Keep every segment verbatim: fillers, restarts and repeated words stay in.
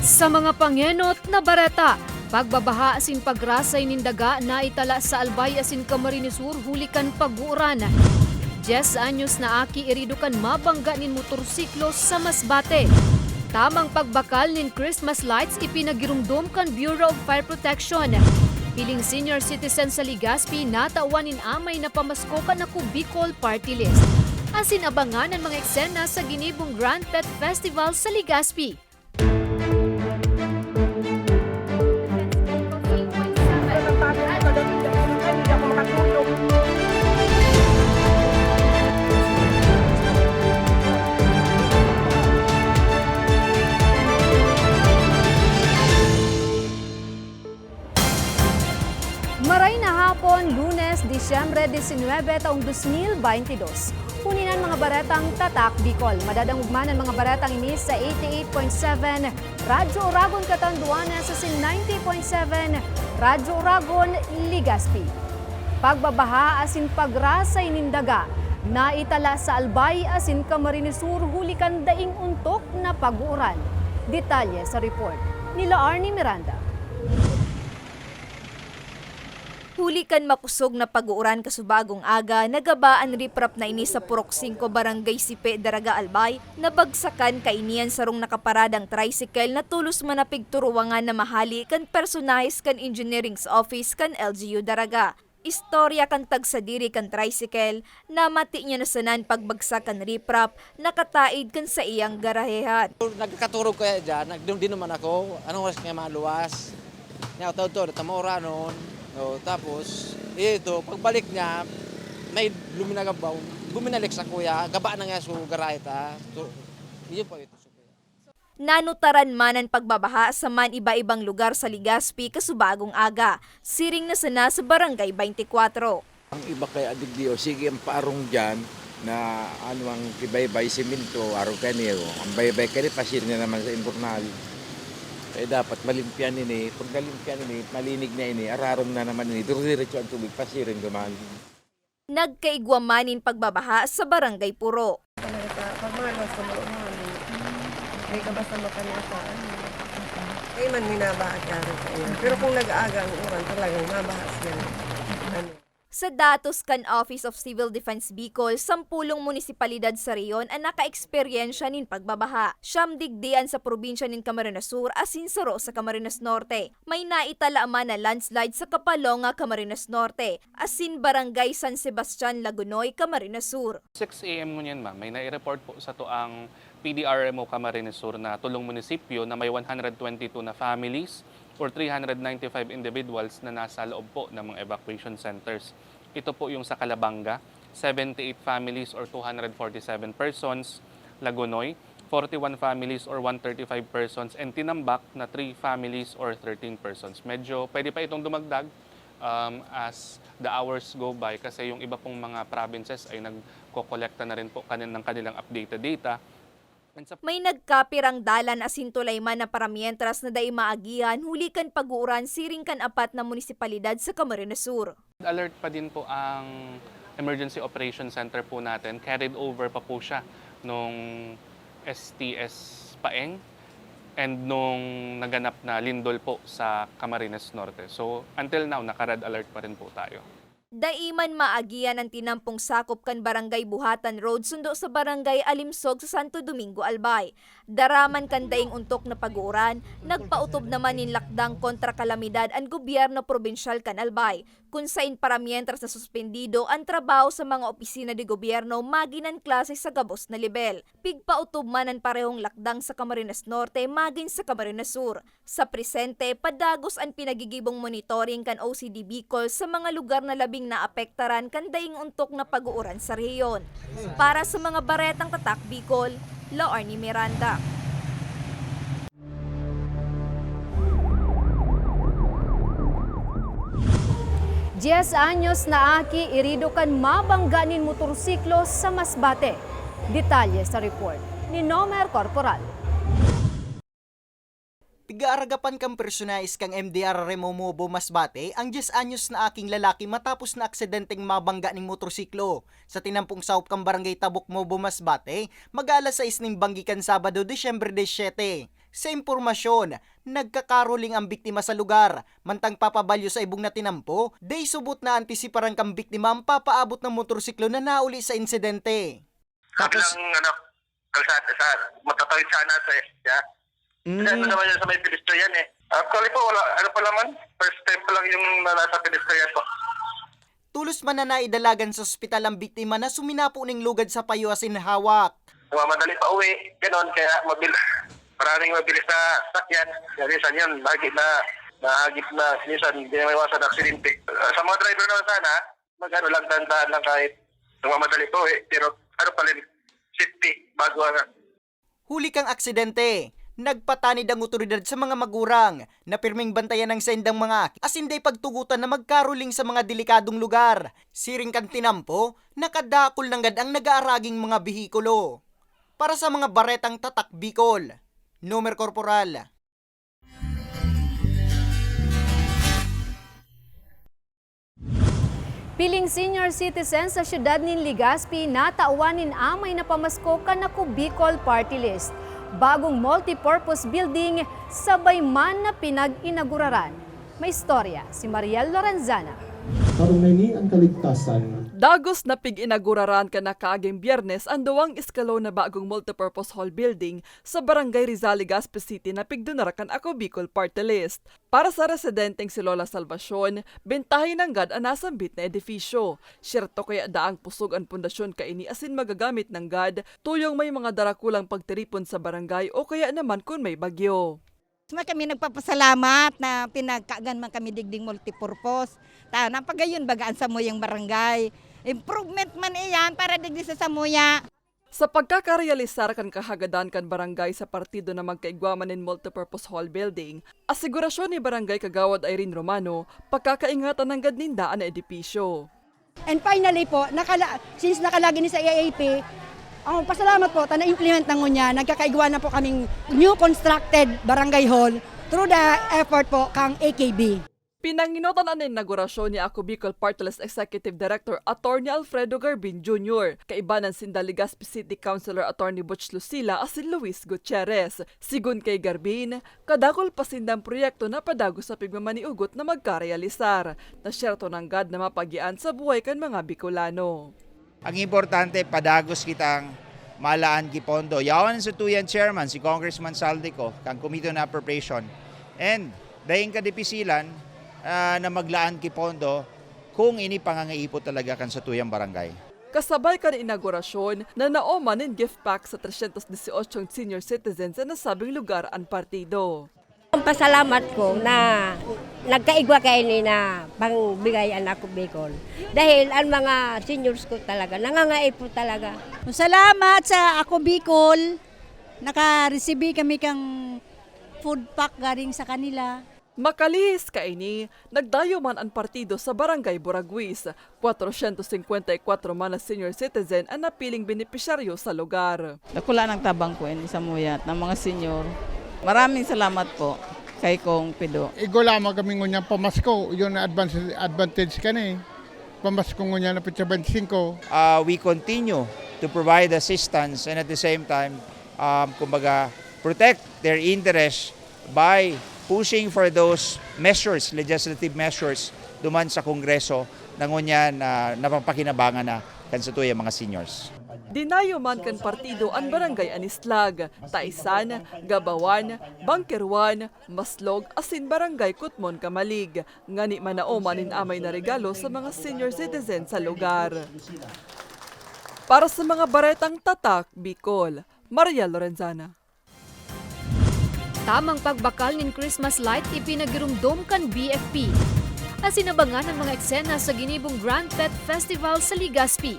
Sa mga pangenot na bareta, pagbabaha asin pagrasay nin daga naitala sa Albay asin Camarines Sur huli kan pag-uuran. Dyes anyos na aki irido kan mabangga nin motorsiklo sa Masbate. Tamang pagbakal nin Christmas lights ipinagiromdom kan Bureau of Fire Protection. Hiling senior citizen sa Legazpi natawan nin amay na pamasko kan Ako Bicol Party List. Asin abangan an mga eksena sa ginibong Grand Pet Festival sa Legazpi. Maray na hapon, Lunes, Disyembre disinwebe, taong dos mil baynte dos. Huni na an mga baretang Tatak Bicol. Madadangog man an mga baretang ini sa eighty-eight point seven Radyo Oragon, Catanduanes, asin ninety point seven Radyo Oragon, Legazpi. Pagbabaha asin pagrasay nin daga naitala sa Albay asin Camarines Sur huli kan daing ontok na pag-uuran. Detalye sa report nila Arnie Miranda. Huli kan makosog na pag-uuran kasubagong aga, nagaba an riprap na ini sa Purok singko, Barangay Sipe, Daraga, Albay. Nabagsakan kaini an sarong nakaparadang tricycle na tolos man na pigturuwangan na mahali kan personahes kan Engineering's Office kan L G U Daraga. Istorya kan tagsadiri kan tricycle, namati niya na sana an pagbagsak kan riprap, nakataid kan saiyang garahehan. Nagkaturog kaya dyan, nagdundin naman ako. Anong oras kaya maluwas? Nga, tawag to, tama oranon. O, tapos, ito, pagbalik niya, may luminagabaw. Guminalik sa kuya, gaba na nga sa garahe ta. So, yun po ito. Nanutaran man an pagbabaha sa man iba-ibang lugar sa Legazpi kasubagong aga, siring na sana sa Barangay twenty-four. Ang iba kaya digdi, o sige, ang paarong dyan na ano ang kibaybay, simento, arong kani, o, ang baybay kani, pasir na naman sa imburnal. Eh, dapat malimpyan ini. Pag nalimpyan ini, malinig na ini, ararong na naman ini, dire-diretso ang tubig, pasiring naman. Nagkaigwa man nin pagbabaha sa Barangay Puro. Talaga sa, pag mga luwas ka, maulan, may gabas na mapanataan. Kaya man, minabaha kaya rin sa inyo. Pero kung nag-aaga ang uran, talagang mabaha siya. Ano? Sa datos kan Office of Civil Defense Bicol, sampulong munisipalidad sa rehiyon an nakaeksperyensya nin pagbabaha. Siyam digdi an sa probinsya nin Camarines Sur asin saro sa Camarines Norte. May naitala man na landslide sa Capalonga, Camarines Norte, asin Barangay San Sebastian, Lagonoy, Camarines Sur. Six A M ngunyan, ma'am, may nai-report po sa tuang P D R M O Camarines Sur na tulong munisipyo na may one hundred twenty-two na families or three hundred ninety-five individuals na nasa loob po ng mga evacuation centers. Ito po yung sa Calabanga, seventy-eight families or two hundred forty-seven persons, Lagonoy, forty-one families or one thirty-five persons, and Tinambac na three families or thirteen persons. Medyo pwede pa itong dumagdag, um, as the hours go by kasi yung iba pong mga provinces ay nagkokolekta na rin po kanin-, ng kanilang updated data. And sa May nagkapirang dalan asin tulay man na paramientras na dai maagihan huli kan pag-uuran siring kan apat na munisipalidad sa Camarines Sur. Alert pa din po ang Emergency Operation Center po natin. Carried over pa po siya nung S T S Paeng and nung naganap na lindol po sa Camarines Norte. So, until now, naka-red alert pa rin po tayo. Dai man maagihan an tinampong sakop kan Barangay Buhatan Road sundo sa Barangay Alimsog sa Santo Domingo, Albay. Dara man kan daing ontok na pag-uuran, nagpaotob naman nin lakdang kontra kalamidad an gobyerno probinsyal kan Albay, kun saen paramientras na suspendido an trabaho sa mga opisina de gobyerno maginan klase sa gabos na lebel. Pigpaotob man an parehong lakdang sa Camarines Norte magin sa Camarines Sur. Sa presente, padagos an pinagigibong monitoring kan O C D Bicol sa mga lugar na labing naapektaran kan daing ontok na pag-uuran sa rehiyon. Para sa mga baretang Tatak Bicol, Laorny Miranda. Dyes anyos na aki irido kan mabangga nin motorsiklo sa Masbate. Detalye sa report ni Nomer Corporal. Pigaaragapan kan personahes kan M D R R M O Mobo Masbate ang dyes anyos na aking lalaki matapos na aksidenteng mabangga ning motorsiklo sa tinampong sakop kan Barangay Tabok, Mobo Masbate, mag-aalas sais ning banggi kan Sabado, Disyembre disiyete. Sa impormasyon, nagka-caroling ang biktima sa lugar, mantang papabalyo sa ibong na tinampo, dai subot na antisiparan kan biktima ang papaabot na motorsiklo na nauli sa insidente. Tapos, kabilang, ano, kalsada, sa matatawid sana sa, yeah. Kasi ano naman yun sa may pedestrian eh. Actually po, wala, ano pa naman, first time pa lang yung na nasa pedestrian po. Tolos man na naidalagan sa ospital ang biktima na suminapo ning lugad sa payo asin hawak. Nagmamadali pa uwi, ganon, kaya mabil-, maraming mabilis na sakyan. Kaya minsan yun, lagi na, nahagip na, minsan hindi na maiwasan na aksidente. Ah, sa mga driver naman sana, mag-ano lang, dahan-dahan lang kahit nagmamadali pa uwi, pero ano pa rin, safety, bago ang Huli kan aksidente, nagpatanid ang otoridad sa mga magurang na pirming bantayan ang saindang mga aki asin dai pagtugotan na mag-caroling sa mga delikadong lugar. Siring kan tinampo, nakadakul nanggad ang nag-aaraging mga behikulo. Para sa mga baretang Tatak Bicol, Nomer Corporal. Piling senior citizen sa siyudad nin Legazpi natawan nin amay na pamasko kan Ako Bicol Party List. Bagong multipurpose building, sabay man na pinag-inaguraran. May istorya si Mariel Lorenzana. Karong na ini ang kaligtasan. Dagos na pig-inaguraran kan nakaaging Biyernes an duwang eskalon na bagong multipurpose hall building sa Barangay Rizal, Legazpi City na pigdunar kan Ako Bicol Party List. Para sa residenteng si Lola Salvacion, bentahe nanggad an nasambit na edifisyo. Siyerto kaya daang pusog an pundasyon kaini asin magagamit nanggad tuyong may mga darakulang pagtiripon sa barangay o kaya naman kun may bagyo. Mas kami nagpapasalamat na pinagkagan man kami digding multipurpose. Ta, napagayon baga an samuyang barangay. Improvement man iyan para digdi sa samuya. Sa pagkakarealisar kan kahagadan kan barangay sa partido na magkaigwa man nin multipurpose hall building, asigurasyon ni Barangay Kagawad Irene Romano, pagkakaingatan nanggad ninda an edipisyo. And finally po, nakala, since nakalagay ni sa E A P, ang pasalamat po, ta na-implement na ngunyan, nagkakaigwa na po kaming new constructed barangay hall through the effort po kang A K B. Pinanginotan an inaugurasyon ni Ako Bicol Party List Executive Director Attorney Alfredo Garbin Junior, kaibanan sinda Legazpi City Councilor Attorney Butch Lucila asin Luis Gutierrez. Sigon kay Garbin, kadakul pa sindang proyekto na padagos sa pigmamaniugot na magkarealisar, na siyerto nanggad na mapagian sa buhay kan mga Bicolano. Ang importante, padagos kitang malaan ki pondo. Yaon sa tuyan chairman, si Congressman Saldico, kan Committee on Appropriation. And daing kadipisilan ah, na maglaan ki pondo kung ini pangangaipo talaga kan satuyang barangay. Kasabay kan inaugurasyon, nanao man nin gift pack sa tresyentos disyotso senior citizens sa nasabing lugar an partido. Ang pasalamat ko na nagkaigwa kaini na pangbigay an Ako Bicol. Dahil ang mga seniors ko talaga, nangangaipo talaga. Salamat sa Ako Bicol. Nakaresibi kami kang food pack galing sa kanila. Makalihis kaini, nagdayo man an partido sa Barangay Buraguis. Kwatrosyentos singkwenta y kwatro man na senior citizen an napiling benepisyaryo sa lugar. Dakula nang tabang ko ini sa muyat ng mga senior. Maraming salamat po kay Kong Pido. Igwa lamang kami ngunyan pamasko, yun ang advance, advantage kani. Pamasko ngunyan na petsa twenty-five. Ah, we continue to provide assistance and at the same time, um, kumbaga, protect their interests by pushing for those measures, legislative measures, duman sa Kongreso na ngunyan na napapakinabangan na kan satuyang mga seniors. Dinayo man kan partido an Barangay Anislag, Taisan, Gabawan, Bangkerwan, Maslog asin Barangay Kutmon Kamalig, ngani manao man nin amay na regalo sa mga senior citizen sa lugar. Para sa mga baretang tatak, Bicol, Maria Lorenzana. Tamang pagbakal nin Christmas light ipinagiromdom kan B F P. Asin abangan an mga eksena sa ginibong Grand Pet Festival sa Legazpi.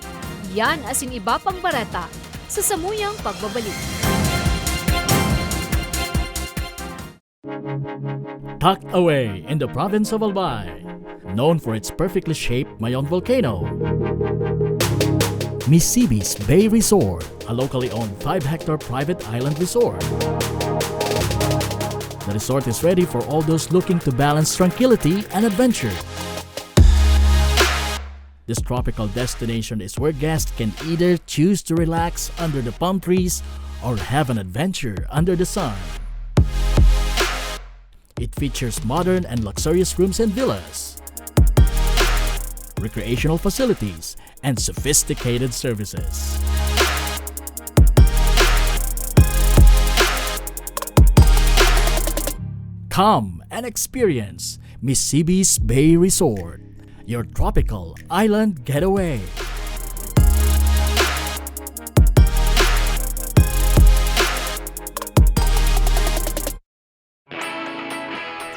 Yan asin iba pang bareta sa samuyang pagbabalik. Tucked away in the province of Albay, known for its perfectly shaped Mayon volcano, Misibis Bay Resort, a locally owned five-hectare private island resort. The resort is ready for all those looking to balance tranquility and adventure. This tropical destination is where guests can either choose to relax under the palm trees or have an adventure under the sun. It features modern and luxurious rooms and villas, recreational facilities, and sophisticated services. Come and experience Misibis Bay Resort, your tropical island getaway.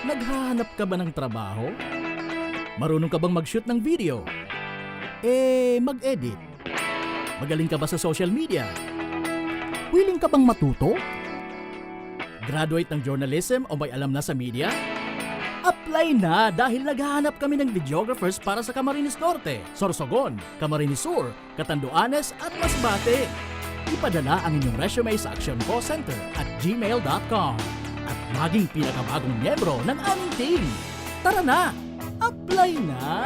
Naghahanap ka ba ng trabaho? Marunong ka bang mag-shoot ng video? Eh, mag-edit? Magaling ka ba sa social media? Willing ka bang matuto? Graduate ng journalism o may alam na sa media? Apply na, dahil naghahanap kami ng videographers para sa Camarines Norte, Sorsogon, Camarines Sur, Catanduanes at Masbate. Ipadala ang inyong resume sa actioncallcenter at gmail dot com at maging pinakabagong miyembro ng aming team. Tara na! Apply na!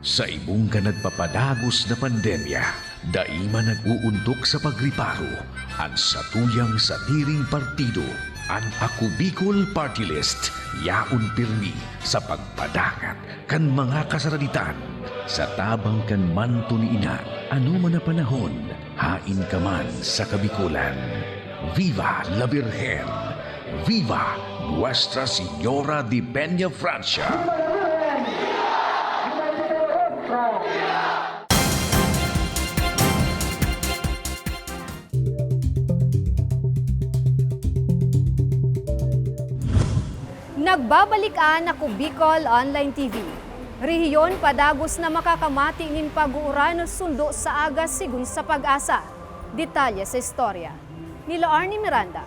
Sa ibong kan nagpapadagos na pandemya, dai man nag-uuntok sa pagriparo an satuyang sadiring partido, an Ako Bicol Party List, yaon pirmi sa pagpadangat kan mga kasaraditan. Sa tabang kan manto ni Ina, anoman na panahon, haen ka man sa Kabikolan. Viva la Virgen! Viva Nuestra Señora de Peña Francia! Nagbabalik an Ako Bicol Online T V. Rehiyon padagos na makakamati nin pag-uuran sundo sa aga, sigon sa PAGASA. Detalye sa istorya nila Arnie Miranda.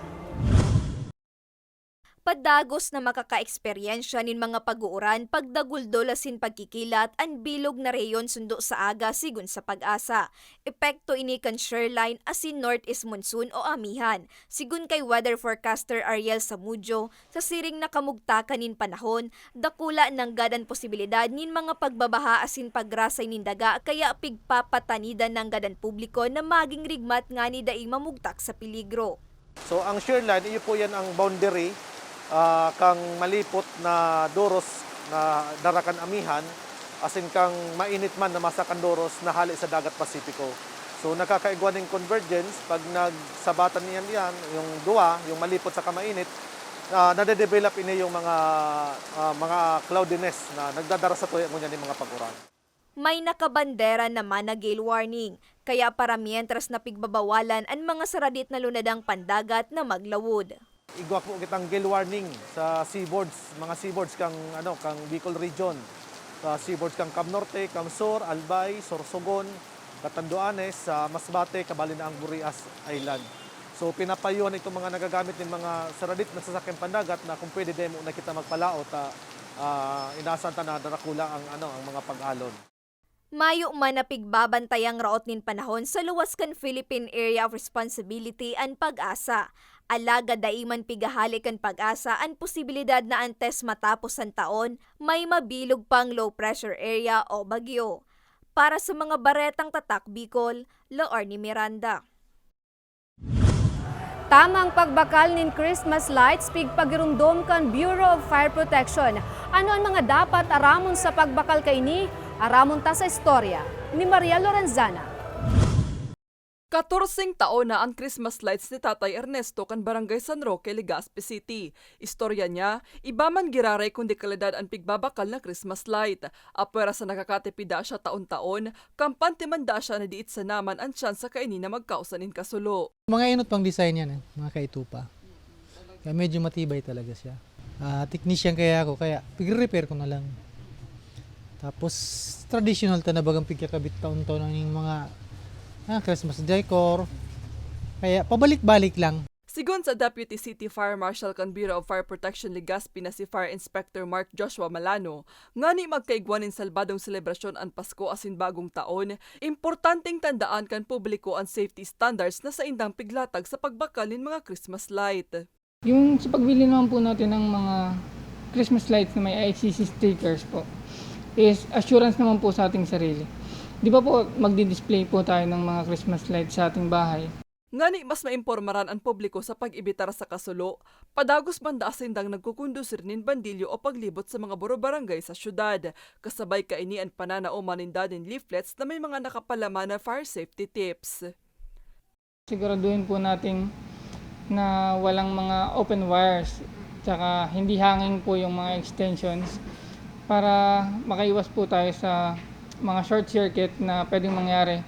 Padagos na makakaeksperyensya nin mga pag-uuran, pagdaguldol asin pagkikilat an bilog na rehiyon sundo sa aga, sigon sa PAGASA. Epekto ini kan shear line asin northeast monsoon o amihan. Sigon kay weather forecaster Ariel Samudio, sa siring na kamugtakan nin panahon, dakula nanggad an posibilidad nin mga pagbabaha asin pagrasay nin daga, kaya pigpapatanidan nanggad an publiko na maging rigmat ngani dai mamugtak sa peligro. So, ang shear line, iyo po yan ang boundary, ah, kang malipot na doros na dara kan amihan, asin kang mainit man na masa kan doros na hale sa Dagat Pasipiko. So, nakakaigwa ning convergence pag nagsabatan niyan yan, yung duwa, yung malipot saka mainit, ah, nade-develop ini yung mga, ah, mga cloudiness na nagdadara sa tuya ngunyan ning mga pag-uran. May nakabandera naman na gale warning, kaya para mientras na pigbabawalan an mga saradit na lunadang pandagat na maglawod. Igwa po kitang gale warning sa seaboards, mga seaboards kang, ano, kang Bicol Region, sa seaboards kang Cam Norte, Cam Sur, Albay, Sorsogon, Catanduanes, sa Masbate, kabali na ang Burias Island. So, pinapayuhan itong mga nagagamit nin mga saradit na sasakyang pandagat na kung pwede, demo na kita magpalaot, ah, ah, inaasahan ta na darakula ang, ano, ang mga pag-alon. Mayo man na pigbabantayang raot nin panahon sa luwas kan Philippine Area of Responsibility an PAGASA. Alagad dai man pighahale kan PAGASA an posibilidad na antes matapos an taon, may mabilog pang low pressure area o bagyo. Para sa mga baretang Tatak Bicol, Laorne Miranda. Tamang pagbakal nin Christmas lights pigpagiromdom kan Bureau of Fire Protection. Ano an mga dapat aramon sa pagbakal kaini? Aramon ta sa istorya ni Maria Lorenzana. Katorseng taon na an Christmas lights ni Tatay Ernesto kan Barangay San Roque, Legazpi City. Istorya niya, iba man giraray kundi kalidad an pigbabakal na Christmas light. Apwera sa nakakatipid daa siya taon-taon, kampante man daa siya na diit sana man an tsansa kaini na magkausa nin kasulo. Mga enot pang design yan eh, mga kaitupa. Kaya medyo matibay talaga siya. Ah, technician kaya ako, kaya pigre-repair ko na lang. Tapos, traditional ta na bagang pigkakabit taon-taon ang mga, ah, Christmas decor. Kaya pabalik-balik lang. Sigon sa Deputy City Fire Marshal kan Bureau of Fire Protection Legazpi na si Fire Inspector Mark Joshua Malano, ngani magkaigwa nin salbadong selebrasyon an Pasko asin Bagong Taon, importanteng tandaan kan publiko an safety standards na saindang piglatag sa pagbakal nin mga Christmas light. Yung sa pagbili naman po natin ng mga Christmas lights na may I C C stickers po, is assurance naman po sa ating sarili. Di ba po, magdi-display po tayo ng mga Christmas lights sa ating bahay? Ngani mas maimpormaran an publiko sa pag-ebitar sa kasulo, padagos banda sindang nagkukondusir nin bandilyo o paglibot sa mga buro-barangay sa syudad. Kasabay kaini an pananaoman ninda nin leaflets na may mga nakapalaman na fire safety tips. Siguraduhin po natin na walang mga open wires, tsaka hindi hanging po yung mga extensions para makaiwas po tayo sa mga short circuit na pwedeng mangyari.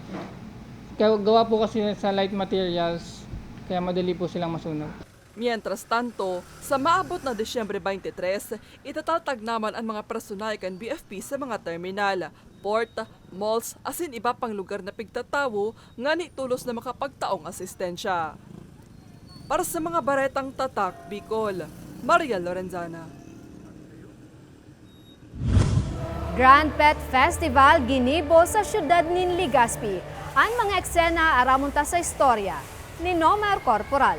Gawa po kasi sa light materials, kaya madali po silang masunog. Mientras tanto, sa maabot na Disyembre twenty-three, itatatag naman an mga personahe kan B F P sa mga terminal, port, malls, asin iba pang lugar na pigtatawo ngani tolos na makapagtaong asistensya. Para sa mga baretang tatak, Bicol, Maria Lorenzana. Grand Pet Festival ginibo sa siyudad nin Legazpi. An mga eksena aramon ta sa istorya ni Nomer Corporal.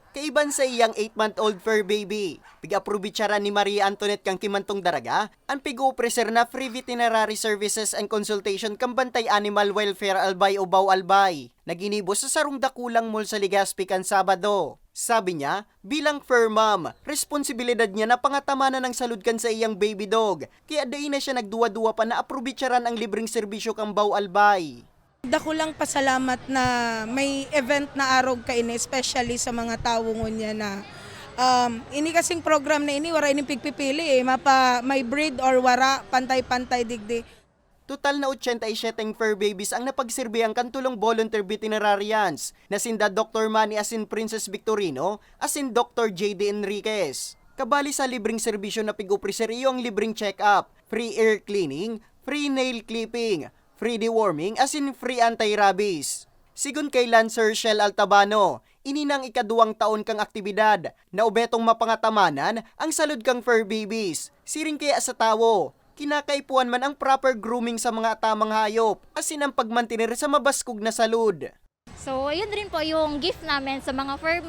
Kaiban sa iyang eight-month-old fur baby, pig-aprobitsaran ni Maria Antoinette kan Kimantong Daraga an pig-opreser na free veterinary services and consultation kan Bantay Animal Welfare Albay o Bau Albay, na ginibo sa sarong dakulang mall sa Legazpi kan Sabado. Sabi niya, bilang fur mom, responsibilidad niya na pangatamanan ang salud kan saiyang baby dog, kaya dai na siya nagduwa-duwa pa na aprobitsaran ang libreng serbisyo kan Bau Albay. Dakulang pasalamat na may event na arog kaini, especially sa mga tawo ngunyan na, um, ini kasing program na ini, wara ining pigpipili eh, mapa, may breed or wara, pantay-pantay digdi. Total na ochenta y siyete fur babies ang napagserbihan kan tolong volunteer veterinarians na sinda Doktor Manny asin Princess Victorino asin Doktor J D Enriquez. Kabali sa libreng serbisyo na pig-opreser iyo ang libreng check-up, free ear cleaning, free nail clipping, free deworming asin free anti-rabies. Sigon kay Lancer Shell Altabano, ini na ang ikaduwang taon kan aktibidad na obetong mapangatamanan ang salud kan fur babies. Siring kaya sa tawo, kinakaipuhan man ang proper grooming sa mga atamang hayop asin ang pagmantener sa mabaskog na salud. So, yun rin po yung gift namin sa mga fur,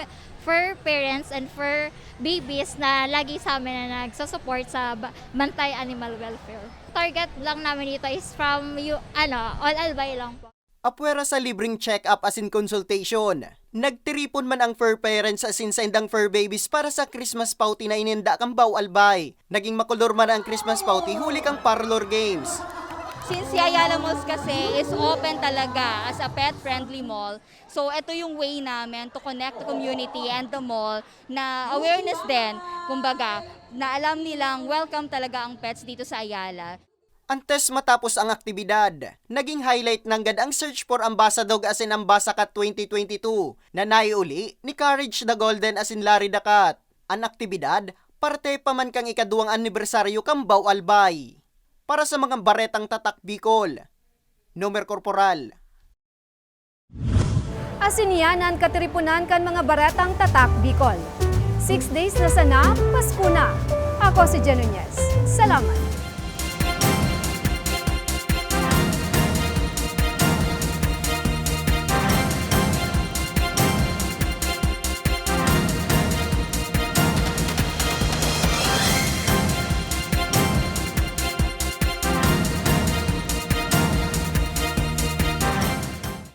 fur parents and fur babies na lagi sa amin na nagsusupport sa Bantay Animal Welfare. Target lang namin dito is from you, ano, all Albay lang po. Apwera sa libreng check-up asin consultation, nagtiripon man ang fur parents asin saindang fur babies para sa Christmas pouty na ininda kan Bao Albay. Naging makolor man ang Christmas pouty huli kan parlor games. Since Ayala Malls kasi is open talaga as a pet-friendly mall, so ito yung way namin to connect the community and the mall na awareness din, kumbaga, na alam nilang welcome talaga ang pets dito sa Ayala. Antes matapos ang aktibidad, naging highlight nanggad ang search for Ambasadog asin Ambasakat twenty twenty-two na naiuli ni Courage the Golden asin Larry the Cat. An aktibidad, parte pa man kan ikaduwang anibersaryo kan Bao Albay. Para sa mga Baretang Tatak Bicol, Nomer Corporal. Asin iyan an katiriponan kan mga Baretang Tatak Bicol. Six days na sana, Pasko na. Ako si Jen Nunez. Salamat.